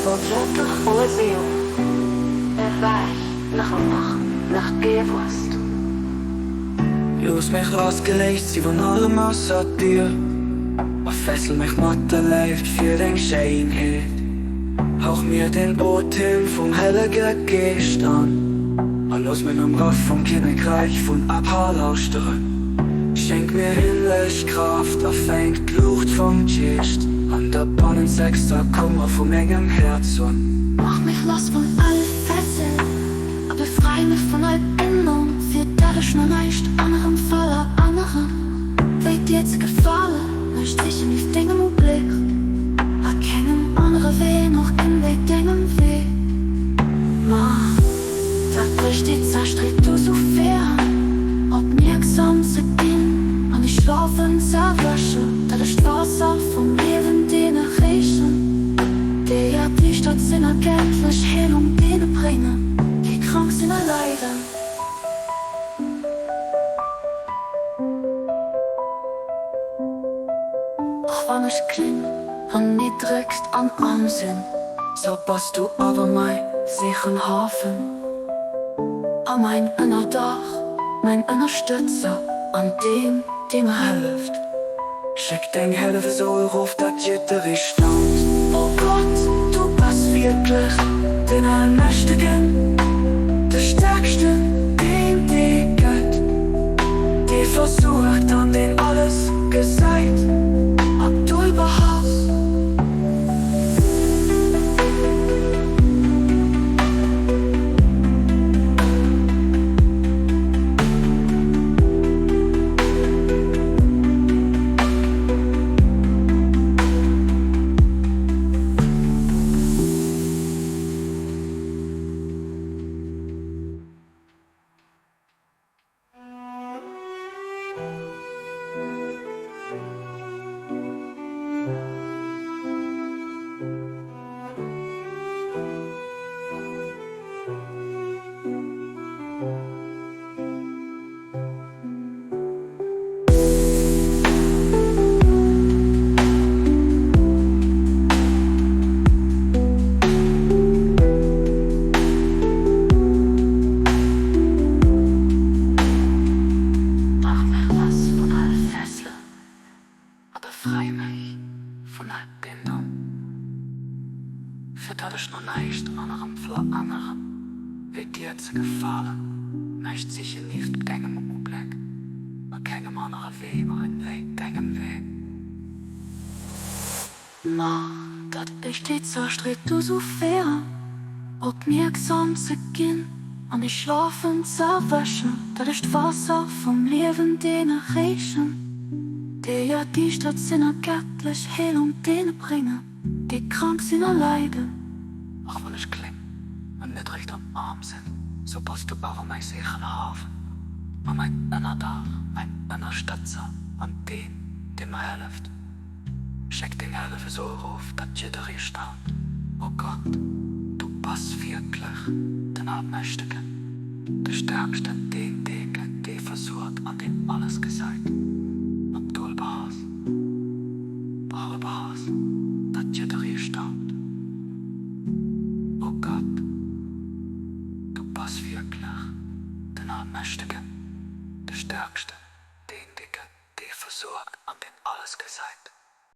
Volle Seele, Erweich nach und nach nach gewusst. Looss mech lassgeléist si vun allem ausser dir a fessel mech mat der Léift fir deng Schéinheet. Hauch mir den Otem vum Hellege Geescht an a looss mech am Raff vum Kinnekräich vun Abha lauschteren. Schenk mir himmlesch Kraaft a fänk d'Luucht vum Geescht an der bannenzegster Kummer vu mengem Häerz un. Mach mech lass vun alle Fesseln a befrei mech vun all Bindung, fir dat ech no näischt anerem verla aneren, wéi dir ze gefalen. Ech sichen nieft dengem Ubléck a kengem anere Wee noch ginn wéi dengem Wee. Mach dat ech déi zerstreet du sou féieren, opmierksam ze ginn an déi Schlafen z'erwächen, dat ech d'Waasser vum Liewen deene reechen, déi erdiischtert sinn a gättlech Heelung deene bréngen, déi krank sinn a leiden. Och wann ech kleng an niddregst an arm sinn. Sou bass du awer mäi sicheren Hafen a mäin Ënnerdach, mäin Ënnerstëtzer an deen, dee mer hëlleft. Schéck deng Hëllef esou erof, dat jidderee staunt. O Gott, du bass wierklech den Allmächtegen, de Stäerksten, deen et gëtt, dee versuergt an deen alles gesäit. Abdu'l-Bahá. Mach mech lass vun alle Fesselen a befrei mech vun all Bindung, fir datt ech no näischt anerem verlangeren, wéi dir ze gefalen. Näischt sichen nieft dengem Ubléck a kengem anere Wee wéi dengem Wee. Mach, datt ech déi zerstreet dozou féieren, opmierksam ze ginn an déi Schlafen z'erwächen, datt ech d'Waasser vum Liewen deene reechen, déi erdiischtert sinn a gättlech Heelung deene bréngen, déi krank sinn a leiden. Och wann ech kléng an niddreg an aarm sinn, sou bass du awer mäi sécheren Hafen a mäin Ënnerdaach, mäin Ënnerstëtzer an deen, dee mer hëlleft. Schéck deng Hëllef esou erof, datt jidderee staunt. O Gott, du bass wierklech den Allmächtegen, de Stäerksten, deen dee gëtt, dee versuert an deen alles gesäit. Abdu'l-Bahá, Baha'u'l-Bahá, datt jidderee staunt.